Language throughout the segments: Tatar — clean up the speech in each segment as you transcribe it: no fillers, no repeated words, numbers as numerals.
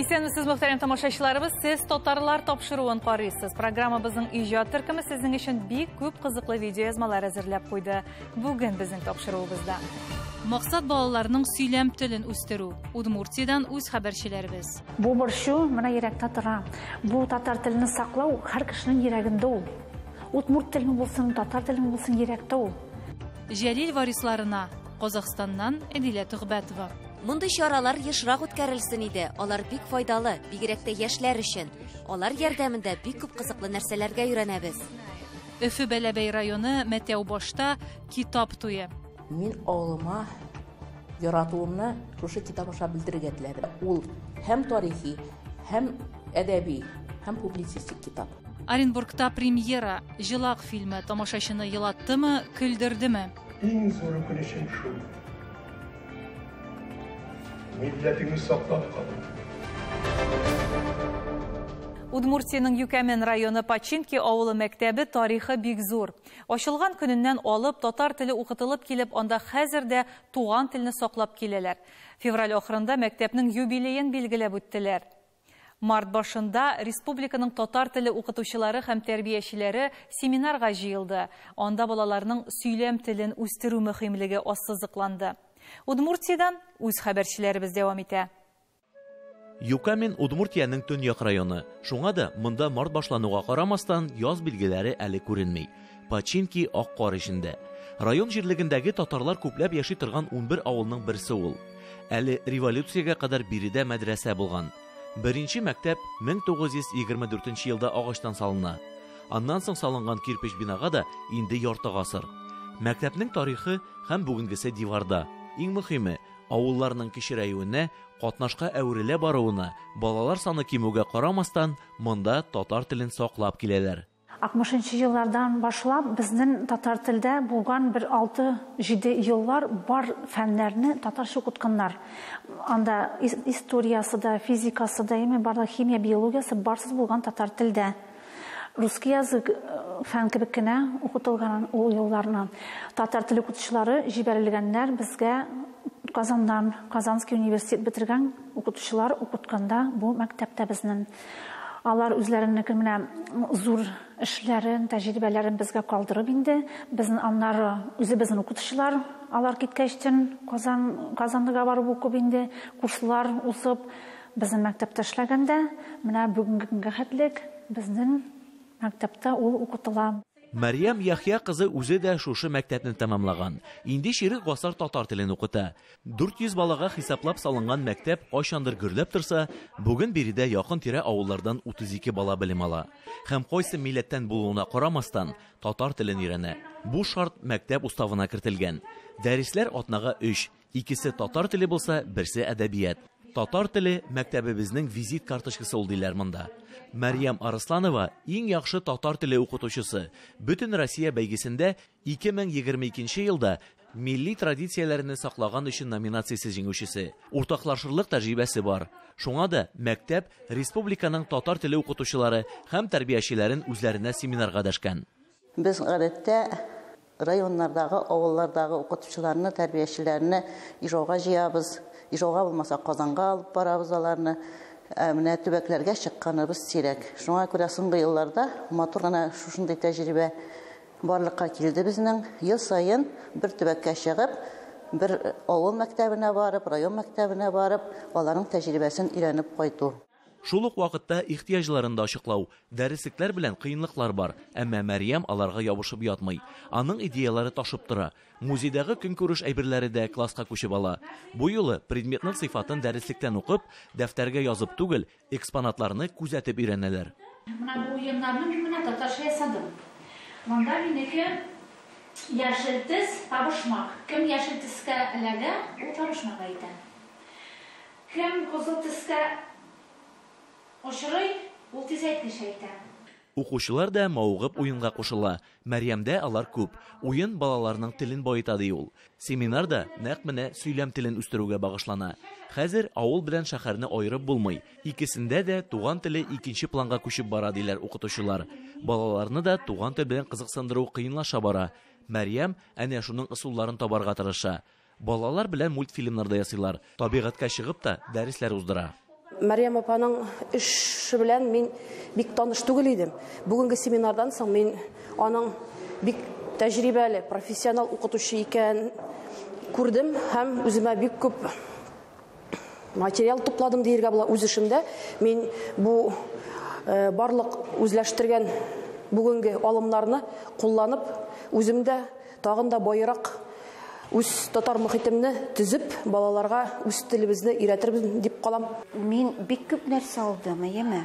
Исәнмесез, мөхтәрәм тамашачыларыбыз, сез Татарлар тапшыруын карыйсыз. Программабызның иҗат төркеме сезнең өчен бик күп кызыклы видеоязмалар әзерләп куйды. Бүген безнең тапшыруыбызда. Максат балаларның сөйләм телен үстерү. Удмуртиядән үз хәбәрчеләребез. Бу борчу менә йөрәктә тора. Бу татар телене саклау һәр кешенең йөрәгендә ул. Удмурт телеме булсын, татар телеме булсын, йөрәктә ул. Җәлил варисларына Казахстаннан Әдилә Төхбәтова. Мондый чаралар ешрак үткәрелсен иде. Алар бик файдалы, бигрәк тә яшьләр өчен. Алар ярдәмендә бик күп кызыклы нәрсәләргә өйрәнәбез. Өфе Бәләбәй районы Мәтәүбашта китап туе. Мин авылыма яратуымны шушы китап аша белдерергә теләдем. Ул һәм тарихи, һәм әдәби, һәм публицистик китап. Оренбургта премьера Җылак фильмы тамашачыны елаттымы, көлдердеме? Иң зур үкенечем шул. Милләтеңне саклап калу. Удмуртиянең Юкәмен районы Починки авылы мәктәбе тарихы бик зур. Ачылган көненнән алып татар теле укытылып килеп, анда хәзер дә туган телне саклап киләләр. Февраль ахырында мәктәпнең юбилеен билгеләп үттеләр. Март башында республиканың татар теле укытучылары һәм тәрбиячеләре семинарга җыелды. Анда балаларның сөйләм телен үстерү мөһимлеге ассызыкланды. Удмуртиядән үз хәбәрчеләребез дәвам итә. Юкамен Удмуртиянең төньяк районы. Шуңа да монда март башлануга карамастан яз билгеләре әле күренми. Починки ак кар эчендә. Район җирлегендәге татарлар күпләп яши торган 11 авылның берсе ул. Әле революциягә кадәр биредә мәдрәсә булган. Беренче мәктәп 1924 елда агачтан салына. Аннан соң салынган кирпеч бинага да инде ярты гасыр. Мәктәпнең тарихы һәм бүгенгесе диварда. Иң мөһиме, авылларның кечерәюенә, катнашка әверелә баруына, балалар саны кимүгә карамастан, монда татар телен саклап киләләр. 60 еллардан башлап безнең татар телдә булган бер 6-7 еллар бар фәннәрне татарча укытканнар. Анда историясы да, физикасы да, эме барлык химия, биологиясы барсыз булган татар телдә. Русский язык фән кебек кенә укытылган ул елларны. Татар теле укытучылары җибәрелгәннәр безгә Казаннан, Казанский университет бетергән укытучылар укытканда бу мәктәптә безнең. Алар үзләренең менә зур эшләрен, тәҗрибәләрен безгә калдырып инде. Безнең аннары үзебезнең укытучылар, алар киткәчтен Казанга барып укып инде, курслар узып, безнең мәктәптә эшләгәндә, менә бүгенге көнгә хәтлек безнең мәктәптә ул укытыла. Мәрьям Яхья кызы үзе дә шушы мәктәпне тәмамлаган. Инде чирек гасыр татар телен укыта. 400 балага хисаплап салынган мәктәп кайчандыр гөрләп торса, бүген биредә якын-тирә авыллардан 32 бала белем ала. Һәм кайсы милләттән булуына карамастан, татар телен өйрәнә. Бу шарт мәктәп уставына кертелгән. Дәресләр атнага 3, икесе татар теле булса, берсе әдәбият. Татар теле мәктәбебезнең визит карточкасы ул диләр монда. Мәрьям Арысланова иң яхшы татар теле укытучысы. Бөтен Россия бәйгесендә 2022 елда милли традицияләрне саклаган өчен номинациясе җиңүчесе. Уртаклашырлык тәҗрибәсе бар. Шуңа да мәктәп республиканың татар теле укытучылары һәм тәрбиячеләрен үзләренә семинарга дәшкән. Без гадәттә районнардагы, авыллардагы укытучыларны, тәрбиячеләрне Ижауга җыябыз. Ижауга булмаса Казанга алып барабыз аларны. Менә төбәкләргә чыкканыбыз сирәк. Шуңа күрә соңгы елларда матур гына шушындый тәҗрибә барлыкка килде безнең. Ел саен бер төбәккә чыгып, бер авыл мәктәбенә барып, район мәктәбенә барып, аларның тәҗрибәсен өйрәнеп кайту. Шул ук вакытта ихтыяҗларын да ачыклау, дәреслекләр белән кыенлыклар бар, әмма Мәрьям аларга ябышып ятмый. Аның идеялары ташып тора. Музейдагы көнкүреш әйберләре дә класска күчеп ала. Бу юлы предметның сыйфатын дәреслектән укып, дәфтәргә язып түгел, экспонатларны күзәтеп өйрәнәләр. Менә бу уеннарны мин менә татарча ясадым. Монда минеке яшел төс табышмак. Кем яшел төскә эләгә, ул табышмак әйтә. Кем кызыл төскә очрый, ул тиз әйткеч әйтә. Укучылар да мавыгып уенга кушыла. Мәрьямдә алар күп. Уен балаларның телен баета ди ул. Семинар да нәкъ менә сөйләм телен үстерүгә багышлана. Хәзер авыл белән шәһәрне аерып булмый. Икесендә дә туган теле икенче планга күчеп бара диләр укытучылар. Балаларны да туган тел белән кызыксындыру кыенлаша бара. Мәрьям әнә шуның ысулларын табарга тырыша. Балалар белән мультфильмнар да ясыйлар. Табигатькә чыгып та дәресләр уздыра. Мәрьям апаның эше белән мин бик таныш түгел идем. Бүгенге семинардан соң мин аның бик тәҗрибәле, профессионал укытучы икәнен күрдем һәм үземә бик күп материал тупладым диергә була үз эшемдә. Мин бу барлык үзләштергән бүгенге алымнарны кулланып, үзем дә тагын да байрак үз татар мөхитемне төзеп, балаларга үз телебезне өйрәтербез дип калам. Мин бик күп нәрсә алдым, әйеме?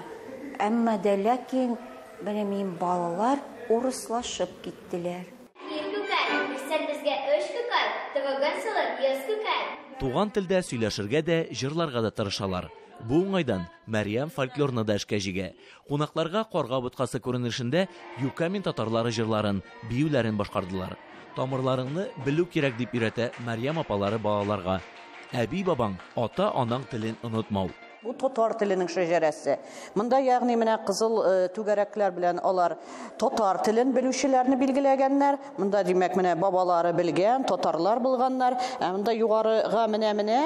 Әмма дә ләкин менә минем балалар урыслашып киттеләр. Бер күкәй, бирсәң безгә өч күкәй, товыгын салып 100 күкәй. Туган телдә сөйләшергә дә, җырларга да тырышалар. Бу уңайдан Мәрьям фольклорны да эшкә җигә. Кунакларга карга боткасы күренешендә Юкамин татарлары җырларын, биюләрен башкардылар. Тамырларыңны белү кирәк дип өйрәтә Мәрьям апалары балаларга. Әби бабаң, ата-анаң телен онытмау. Бу татар теленең шәҗәрәсе. Монда ягъни менә кызыл түгәрәкләр белән алар татар телен белүчеләрне билгеләгәннәр. Монда димәк менә бабалары белгән, татарлар булганнар. Ә монда югарыга менә-менә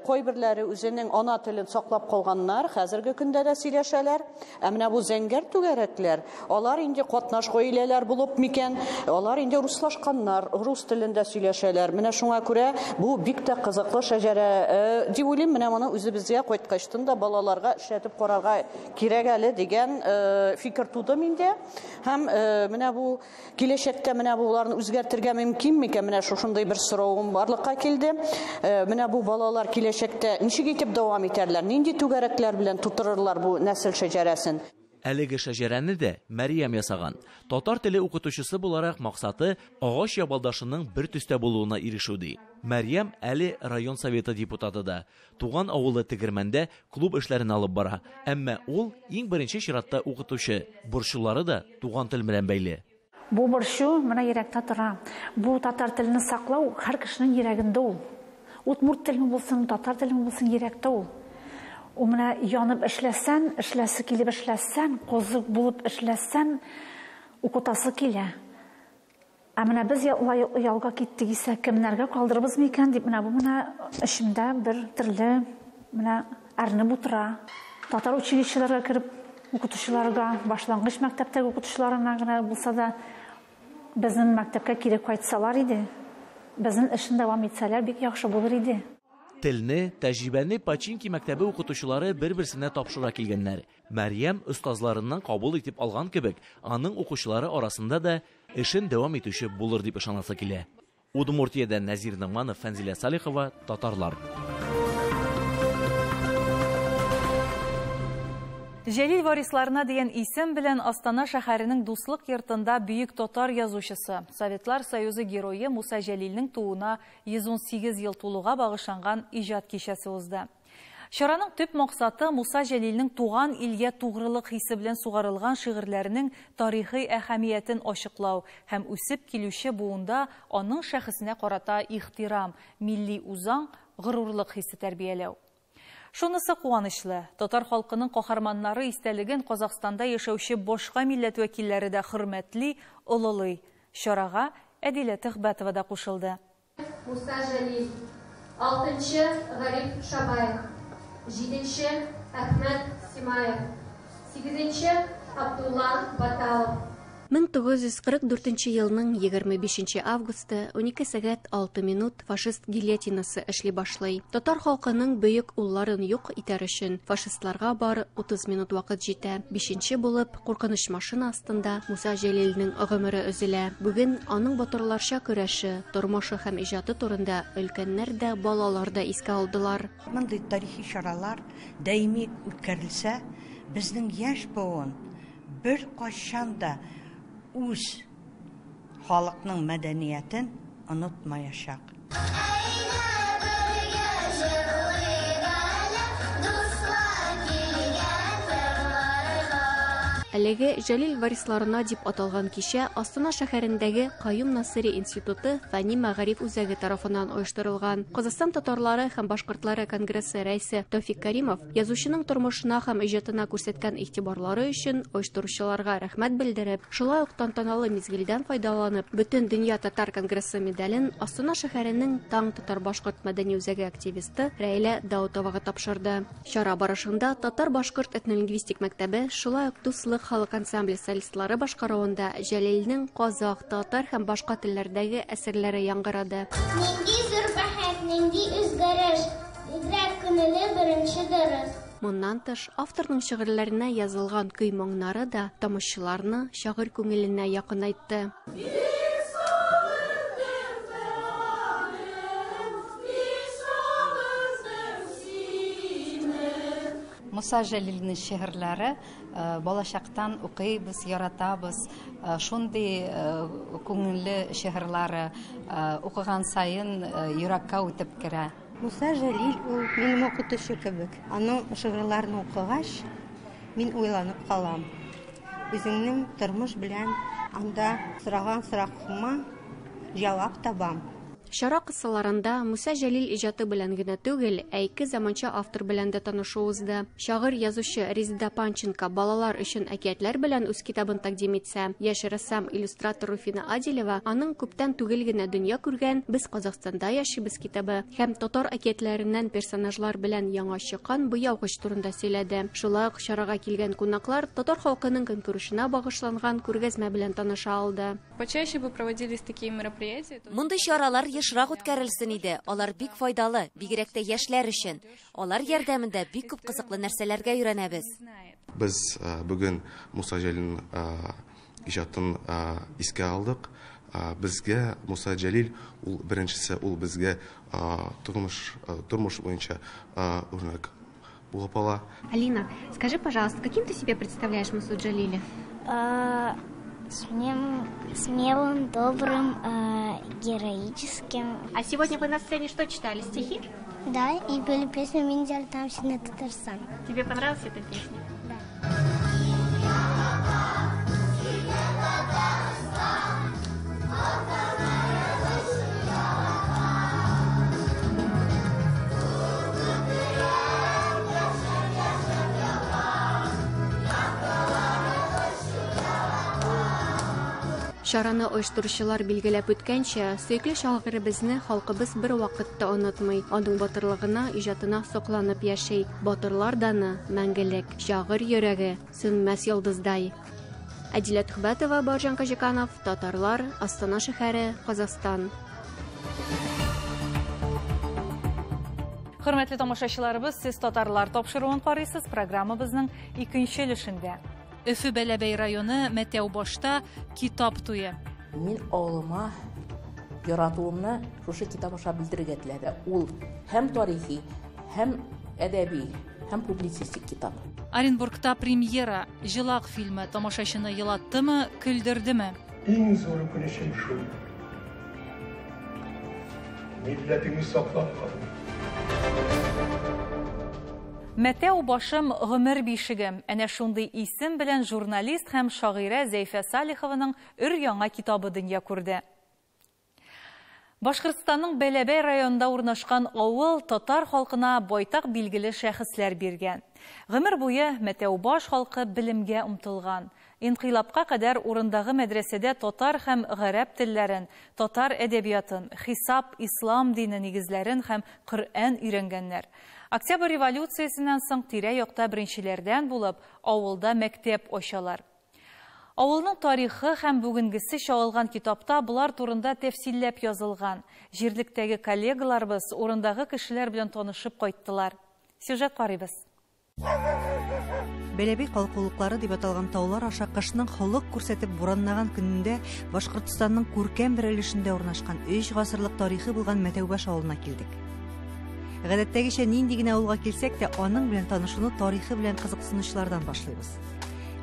кайберләре үзенең ана телен саклап калганнар, хәзерге көндә дә сөйләшәләр. Ә менә бу зәңгәр түгәрәкләр, алар инде катнаш гаиләләр булып микән? Алар инде руслашканнар, рус телендә сөйләшәләр. Менә шуңа күрә бу бик тә кызыклы шәҗәрә дип уйлыйм. Менә моны үзебезгә кайткачтын да балаларга эшләтеп карарга кирәк әле дигән фикер туды миндә. Һәм менә бу киләчәктә менә буларны үзгәртергә мөмкин микән? Менә шушындый бер соравым барлыкка килде. Менә бу балалар киләчәктә ничек итеп дәвам итәрләр? Нинди түгәрәкләр белән тутырырлар бу нәсел шәҗәрәсен? Әлеге шәҗәрәне дә Мәрьям ясаган. Татар теле укытучысы буларак максаты агач ябалдашының бер төстә булуына ирешү ди. Мәрьям әле район советы депутаты да. Туган авылы Тегермәндә клуб эшләрен алып бара. Әмма ул иң беренче чиратта укытучы. Борчулары да туган тел белән бәйле. Бу борчу менә йөрәктә тора. Бу татар телен саклау һәр кешенең йөрәгендә ул. Удмурт теле булсын, татар теле булсын, йөрәктә ул. Ул менә янып эшләсән, эшләсе килеп эшләсән, кызык булып эшләсән, укытасы килә. Ә менә без ялга киттек исә, кемнәргә калдырыбыз микән дип, менә бу менә эчемдә бер төрле менә әрнеп утыра. Татар училищеларга кереп укытучыларга, башлангыч мәктәптәге укытучыларына гына булса да безнең мәктәпкә кире кайтсалар иде, безнең эшен дәвам итсәләр бик яхшы булыр иде. Телне, тәҗрибәне Починки мәктәбе укытучылары бер-берсенә тапшыра килгәннәр. Мәрьям остазларыннан кабул итеп алган кебек, аның укучылары арасында да эшен дәвам итүче булыр дип ышанасы килә. Удмуртиядән Нәзир Нагманов, Фәнзилә Салихова, Татарлар. Җәлил варисларына дигән исем белән Астана шәһәренең Дуслык йортында бөек татар язучысы, Советлар Союзы герое Муса Җәлилнең тууына 118 ел тулуга багышланган иҗат кичәсе узды. Чараның төп максаты Муса Җәлилнең туган илгә тугрылык хисе белән сугарылган шигырьләренең тарихи әһәмиятен ачыклау һәм үсеп килүче буында аның шәхесенә карата ихтирам, милли үзаң, горурлык хисе тәрбияләү. Шунысы куанычлы, татар халкының каһарманнары истәлеген Казахстанда яшәүче башка милләт вәкилләре дә хөрмәтли, олылый. Чарага Әдилә Төхбәтова да кушылды. Муса Җәлил, 6-нчы Гариф Шабаев, 7-нче Әхмәт Симаев, 8-нче Абдулла Баталов. 1944 елның 25 августы 12 сәгать 6 минут фашист гильотинасы эшли башлый. Татар халкының бөек улларын юк итәр өчен фашистларга бары 30 минут вакыт җитә. 5-нче булып куркыныч машина астында Муса Җәлилнең гомере өзелә. Бүген аның батырларча көрәше, тормышы һәм иҗаты турында өлкәннәр дә, балалар да искә алдылар. Мондый тарихи чаралар даими үткәрелсә, безнең яшь буын бер кайчан да үз халыкның мәдәниятен онытмаячак. Әлеге Җәлил варисларына дип аталган кичә Астана шәһәрендәге Каюм Насыйри институты фәнни мәгариф үзәге тарафыннан оештырылган. Казахстан татарлары һәм башкортлары конгрессы рәисе Тәүфик Каримов язучының тормышына һәм иҗатына күрсәткән игътибарлары өчен оештыручыларга рәхмәт белдереп, шулай ук тантаналы мизгелдән файдаланып, Бөтендөнья татар конгрессы медален Астана шәһәренең Таң татар-башкорт мәдәни үзәге активисты Рәйлә Даутовага тапшырды. Чара барышында татар-башкорт этнолингвистик мәктәбе, шулай ук Дуслык халык ансамбле солистлары башкаруында Җәлилнең казах, татар һәм башка телләрдәге әсәрләре яңгырады. Нинди зур бәхет, нинди үзгәреш, Бигрәк күңеле беренче дөрес. Моннан тыш, авторның шигырьләренә язылган көй-моңнары да тамашчыларны шагыйрь күңеленә якынайтты. Муса Җәлилнең шигырьләре балачактан укыйбыз, яратабыз. Шундый күңелле шигырьләре укыган саен йөрәккә үтеп керә. Муса Җәлил ул минем укытучы кебек. Аның шигырьләрен укыгач, мин уйланып калам. Үзеңнең тормыш белән анда сораган сорауыма җавап табам. Чара кысаларында Муса Җәлил иҗаты белән генә түгел, ә ике заманча автор белән дә танышу узды. Шагыйрь язучы Резеда Панченко балалар өчен әкиятләр белән үз китабын тәкъдим итсә, яшь рәссам иллюстратор Руфина Аделева аның күптән түгел генә дөнья күргән Без Казахстанда яшибез китабы һәм татар әкиятләреннән персонажлар белән яңа чыккан буяугыч турында сөйләде. Шулай ук чарага килгән кунаклар татар халкының көнкүрешенә багышланган күргәзмә белән таныша алды. Почаще бы проводились такие мероприятия. Мондый чаралар ешрак үткәрелсен иде. Алар бик файдалы, бигрәк тә яшьләр өчен. Алар ярдәмендә бик күп кызыклы нәрсәләргә өйрәнәбез. Без бүген Муса Җәлилнең иҗатын искә алдык. Безгә Муса Җәлил ул беренчесе, ул безгә тормыш буенча үрнәк булып ала. Алина, скажи, пожалуйста, каким ты себе представляешь Мусу Джалиля? Смелым, добрым, героическим. А сегодня вы на сцене что читали? Стихи? Да, и пели песню «Мин яратам сине, Татарстан». Тебе понравилась эта песня? Да. Чараны оештыручылар билгеләп үткәнчә, сөекле шагыйребезне халкыбыз бер вакытта онытмый, аның батырлыгына, иҗатына сокланып яши. Батырлар даны мәңгелек, шагыйрь йөрәге сүнмәс йолдыздай. Әдилә Түхбәтова, Бауыржан Кажиканов, Татарлар, Астана шәһәре, Казахстан. Хөрмәтле тамашачыларыбыз, сез Татарлар тапшыруын карыйсыз, программабызның икенче өлешендә. Өфө Бәләбәй районы Мәтәүбашта китап туе. Мин авылыма яратуымны шушы китап аша белдерергә теләдем. Ул һәм тарихи, һәм әдәби, һәм публицистик китап. Оренбургта премьера Җылак фильмы тамашачыны елаттымы, көлдердеме? Иң зур үкенечем шул. Милләтеңне саклап калу. Мәтәү башым гомер бишегем. Әнә шундый исем белән журналист һәм шагыйрә Зәйфә Салихованың өр-яңа китабы дөнья күрде. Башкортстанның Бәләбәй районында урнашкан авыл татар халкына байтак билгеле шәхесләр биргән. Гомер буе Мәтәүбаш халкы белемгә омтылган. Инкыйлабка кадәр урындагы мәдрәсәдә татар һәм гарәп телләрен, татар әдәбиятын, хисап, ислам дине нигезләрен һәм Коръән өйрәнгәннәр. Октябрь революциясеннән соң тирә-якта беренчеләрдән булып авылда мәктәп ачалар. Авылның тарихы һәм бүгенгесе чагылган китапта болар турында тәфсилләп язылган. Җирлектәге коллегаларыбыз урындагы кешеләр белән танышып кайттылар. Сюжет карыйбыз. Бәләбәй калкулыклары дип аталган таулар аша кышның холык күрсәтеп буранлаган көнендә Башкортстанның күркәм бер өлешендә урнашкан 3 гасырлык тарихы булган Мәтәүбаш авылына килдек. Гадәттәгечә нинди генә авылга килсәк тә, аның белән танышуны тарихы белән кызыксынучылардан башлыйбыз.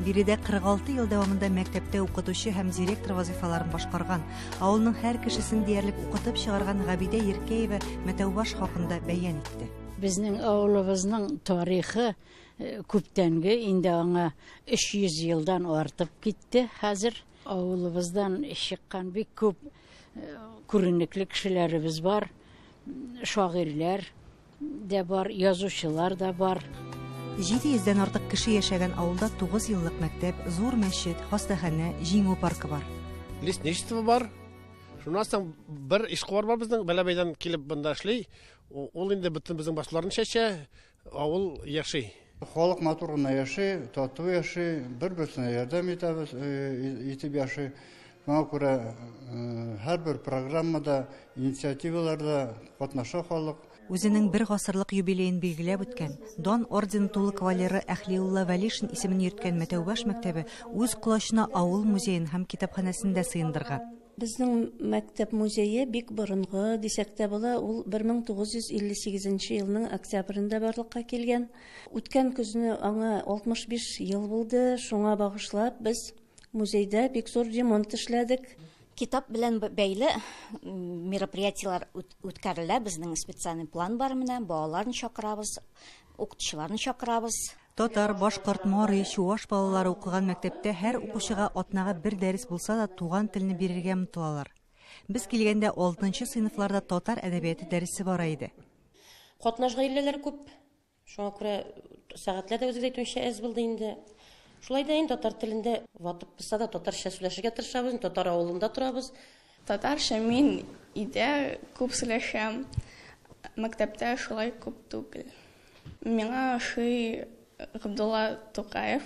Биредә 46 ел дәвамында мәктәптә укытучы һәм директор вазыйфаларын башкарган, авылның һәр кешесен диярлек укытып чыгарган Габидә Иркәева Мәтәүбаш хакында бәян итте. Безнең авылыбызның тарихы күптәнге, инде аңа 300 елдан артып китте хәзер. Авылыбыздан чыккан бик күп күренекле кешеләребез бар, шагыйрьләр дә бар, язучылар да бар. 700дән артык кеше яшәгән авылда 9 еллык мәктәп, зур мәчет, хастаханә, Җиңү паркы бар. Лесничество бар. Шуннан соң бер эшкуар бар безнең, Бәләбәйдән килеп монда эшли. Ул инде бөтен безнең басуларны чәчә, авыл яши. Халык матур гына яши, тату яши, бер-берсенә ярдәм итәбез, итеп яши. Шуңа күрә һәрбер программада, инициативаларда катнаша халык. Үзенең бер гасырлык юбилеен билгеләп үткән, Дан ордены тулы кавалеры Әхлиулла Вәлишин исемен йөрткән Мәтәүбаш мәктәбе үз колачына авыл музеен һәм китапханәсен дә сыендырган. Безнең мәктәп музее бик борынгы дисәк тә була, ул 1958 елның октябрендә барлыкка килгән. Үткән көзне аңа 65 ел булды, шуңа багышлап без музейда бик зур ремонт эшләдек. Китап белән бәйле мероприятиелар үткәрелә, безнең специальный план бар менә, балаларны чакырабыз, укытучыларны чакырабыз. Татар, башкорт, мари, чуаш балалары укыган мәктәптә һәр укучыга атнага бер дәрес булса да туган телне бирергә омтылалар. Без килгәндә 6нчы сыйныфларда татар әдәбияты дәресе бара иде. Катнаш гаиләләр күп, шуңа күрә сәгатьләр дә үзегез әйтүенчә әз булды инде. Шулай да инде татар телендә ватып булса да татарча сөйләшергә тырышабыз, татар авылында торабыз. Татарча мин өйдә күп сөйләшәм, мәктәптә шулай күп түгел. Миңа ошый Габдулла Тукаев,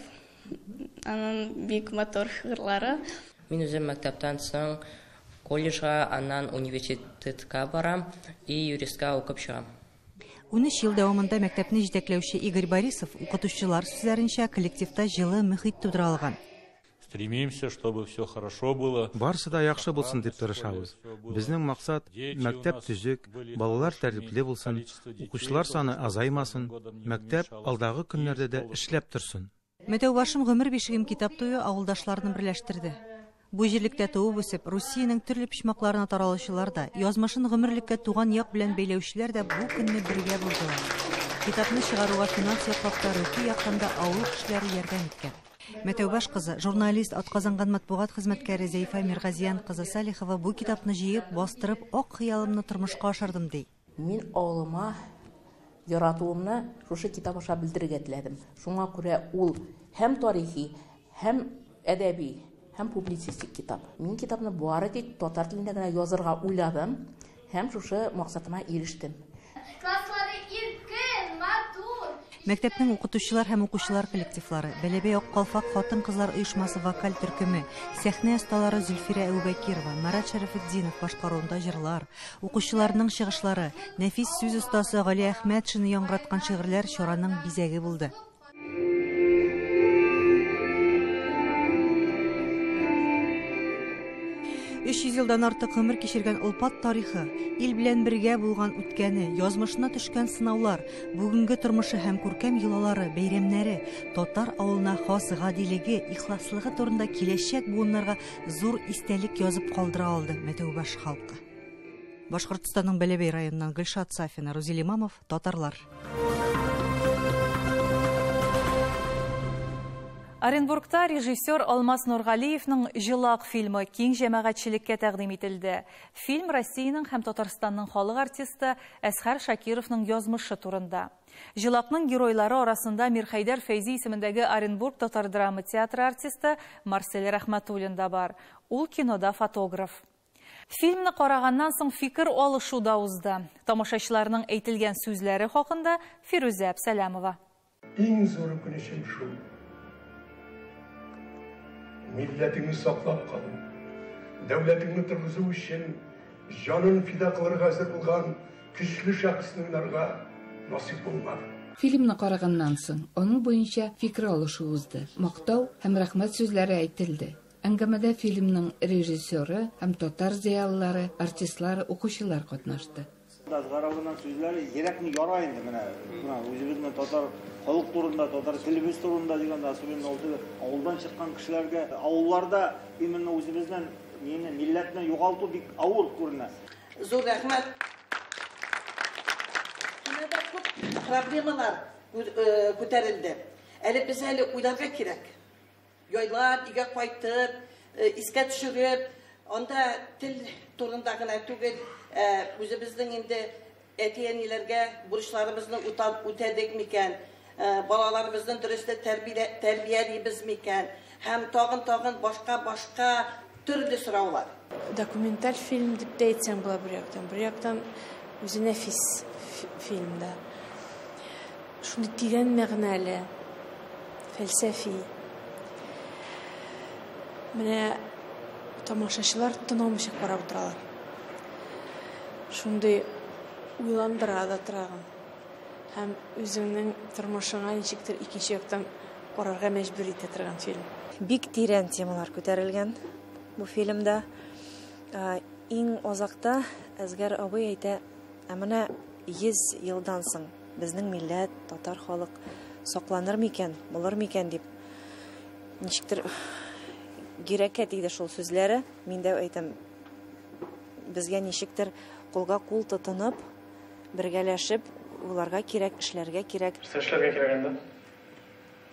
аның бик матур шигырьләре. Мин үзем мәктәптән соң колледжга, аннан университетка барам и юристка укып чыгам. 13 ел дәвамында мәктәпне җитәкләүче Игорь Борисов укытучылар сүзләренчә коллективта җылы мөхит тудыра алган. Стремимся, чтобы все хорошо было. Барысы да яхшы булсын дип тырышабыз. Безнең максат мәктәп төзек, балалар тәртипле булсын, укучылар саны азаймасын, мәктәп алдагы көннәрдә дә эшләп торсын. Мәтәүбашым гомер бишегем китап туе авылдашларны берләштерде. Бу җирлектә туып үсеп, Русиянең төрле почмакларына таралучылар да, язмышын гомерлеккә туган як белән бәйләүчеләр дә бу көнне бергә булдылар. Китапны чыгаруга финанс яклап та, рухи яктан да авыл кешеләре ярдәм иткән. Мәтәүбаш кызы, журналист, атказанган матбугат хезмәткәре Зәйфа Миргазиян кызы Салихова бу китапны җыеп, бастырып, ак хыялымны тормышка ашырдым ди. Мин авылыма яратуымны шушы китап аша белдерергә теләдем. Шуңа күрә ул һәм тарихи, һәм әдәби, һәм публицистик китап. Мин китапны бары тик татар телендә генә язырга уйладым һәм шушы максатыма ирештем. Класслары иркен, матур. Мәктәпнең укытучылар һәм укучылар коллективлары, Бәләбәй Ак калфак хатын-кызлар оешмасы вокаль төркеме, сәхнә осталары Зөлфирә Әбүбәкирова, Марат Шәрәфетдинов башкаруында җырлар, укучыларның чыгышлары, нәфис сүз остасы Гали Әхмәтшинны яңгыраткан шигырьләр чараның бизәге булды. Өч йөз елдан артык гомер кичергән олпат тарихы, ил белән бергә булган үткәне, язмышына төшкән сынаулар, бүгенге тормышы һәм күркәм йолалары, бәйрәмнәре, татар авылына хас гадилеге, ихласлыгы турында киләчәк буыннарга зур истәлек язып калдыра алды Мәтәүбаш халкы. Башкортостанның Бәләбәй районыннан Гөлшат Сафина, Рузил Имамов, Татарлар. Оренбургта режиссер Алмаз Нургалиевның Җылак фильмы киң җәмәгатьчелеккә тәкъдим ителде. Фильм Россиянең һәм Татарстанның халык артисты Әсхәр Шакировның язмышы турында. Җылакның геройлары арасында Мирхәйдәр Фәйзи исемендәге Оренбург татар драма театры артисты Марсель Рәхмәтуллин да бар. Ул кинода фотограф. Фильмны караганнан соң фикер алышу да узды. Тамашачыларның әйтелгән сүзләре хакында Фирүзә Әпсәләмова. Иң зур үкенечем шул. Милләтеңне саклап калу, дәүләтеңне торгызу өчен җанын фида кылырга әзер булган көчле шәхесне уйнарга насыйп булмады. Фильмны караганнан соң аның буенча фикер алышу узды. Мактау һәм рәхмәт сүзләре әйтелде. Әңгәмәдә фильмның режиссеры һәм татар зыялылары, артистлары, укучылар катнашты. Әсгар абыйның сүзләре йөрәкне яра инде менә. Менә үзебезнең татар халык турында, татар телебез турында дигәндә, особенно ул теге авылдан чыккан кешеләргә, авылларда именно үзебезнең нине, милләтне югалту бик авыр күренә. Зур рәхмәт. Кинода күп проблемалар күтәрелде. Әле без әле уйларга кирәк. Яйлап, өйгә кайтып, искә төшереп, анда тел турында гына түгел, ә үзебезнең инде әти-әниләргә бурычларыбызны үтәдек микән, балаларыбызны дөрес тәрбиялибез микән, һәм тагын-тагын башка-башка төрле сораулар. Документаль фильм дип тә әйтсәң була бер яктан. Бер яктан үзе нәфис фильм да. Шундый тирән мәгънәле, фәлсәфи. Менә тамашачылар тын алмыйча карап утыралар. Шундый уйландыра да торагын. Һәм үзеңнең тормышыңа ничектер икенче яктан карарга мәҗбүр итә торган фильм. Бик тирән темалар күтәрелгән бу фильмда. Иң азакта Әсгар абый әйтә, ә менә 100 елдан соң безнең милләт, татар халык сакланыр микән, булыр микән дип. Ничектер йөрәккә тиде шул сүзләре. Мин дә әйтәм, безгә ничектер кулга кул тотынып, бергәләшеп уйларга кирәк, эшләргә кирәк. Нәрсә эшләргә кирәк инде?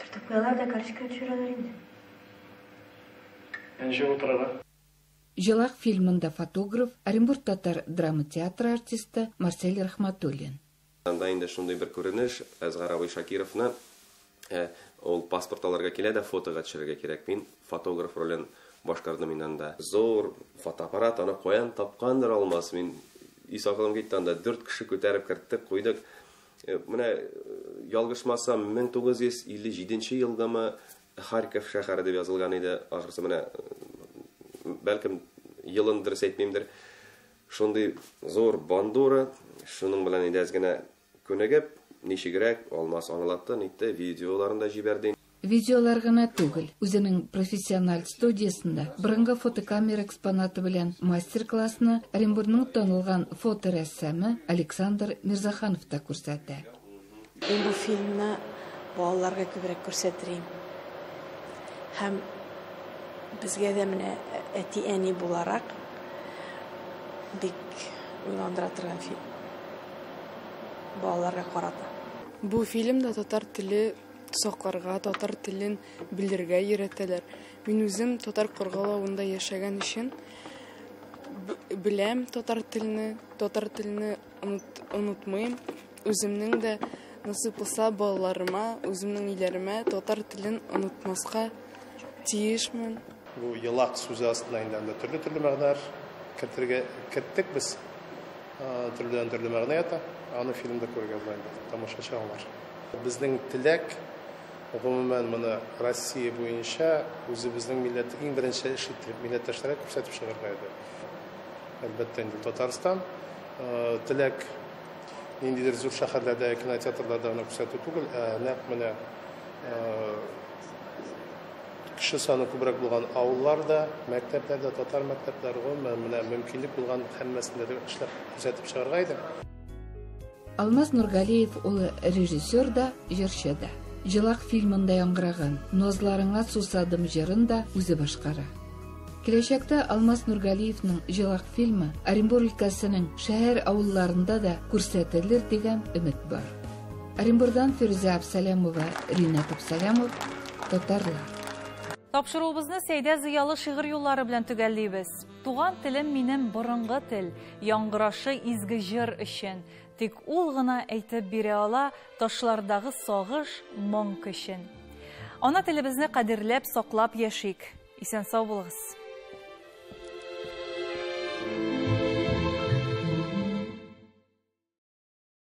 Төртеп куялар да карточка төшерәләр инде. Ә ничек утырырга? Җылак фильмында фотограф, Оренбург татар драма театры артисты Марсель Рахматуллин. Анда инде шундый бер күренеш, Әсгар абый Шакировны, ул паспорт алырга килә дә фотога төшерергә кирәк. Мин фотограф ролен башкардым инде анда. Зур фотоаппарат, аны каян тапкандыр Алмаз, мин ис акылым китте анда. 4 кеше күтәреп керттек, куйдык. Менә ялгышмасам, 1957 елгамы Харьков шәһәре дип язылган иде, ахрысы менә, бәлкем елын дөрес әйтмимдер. Шундый зур бандура, шуның белән инде әз генә күнегеп, ничегрәк Алмаз аңлатты, нитте, видеоларын да җибәрде. Видеолар гына түгел, үзенең профессиональ студиясендә борынгы фотокамера экспонаты белән мастер-классны Оренбургның танылган фоторәссамы Александр Мирзаханов та күрсәтә. Мин бу фильмны балаларга күбрәк күрсәтерим. Һәм безгә дә менә әти-әни буларак бик уйландыра торган фильм. Балаларга карата. Бу фильмда татар теле сакларга, татар телен белергә өйрәтәләр. Мин үзем татар Каргалавында яшәгән өчен беләм татар телне, татар телне онытмыйм. Үземнең дә насыйп булса балаларыма, үземнең өйләремә татар телен онытмаска тиешмен. Бу елак сүзе астына инде анда төрле-төрле мәгънәләр кертергә керттек без. Төрледән төрле мәгънә ята. Аны фильмда күрергә була инде, тамашачы аңлар. Безнең теләк, гомумән, моны Россия буенча үзебезнең милләт иң беренче эш итеп милләттәшләргә күрсәтеп чыгарга иде. Әлбәттә инде Татарстан теләк ниндидер зур шәһәрләрдә, кинотеатрларда гына күрсәтү түгел, ә нәкъ менә кеше саны күбрәк булган авылларда, мәктәпләрдә, татар мәктәпләре, гомумән, менә мөмкинлек булган һәммәсендә дә эшләп күрсәтеп чыгарга иде. Алмаз Нургалиев улы режиссер да, җырчы да. Җылак фильмында яңгыраган Назларыңа сусадым җырын да үзе башкара. Киләчәктә Алмаз Нургалиевның Җылак фильмы Оренбург өлкәсенең шәһәр авылларында да күрсәтелер дигән өмет бар. Оренбургдан Фирүзә Абсалямова, Ринат Абсалямов, Татарлар. Тапшыруыбызны Сәйдә Зыялы шигырь юллары белән төгәллибез. Туган телем минем борынгы тел, яңгырашы изге җыр өчен. Тик ул гына әйтеп бирә ала ташлардагы сагыш, моң көчен. Ана телебезне кадерләп, саклап яшик. Исән сау булыгыз.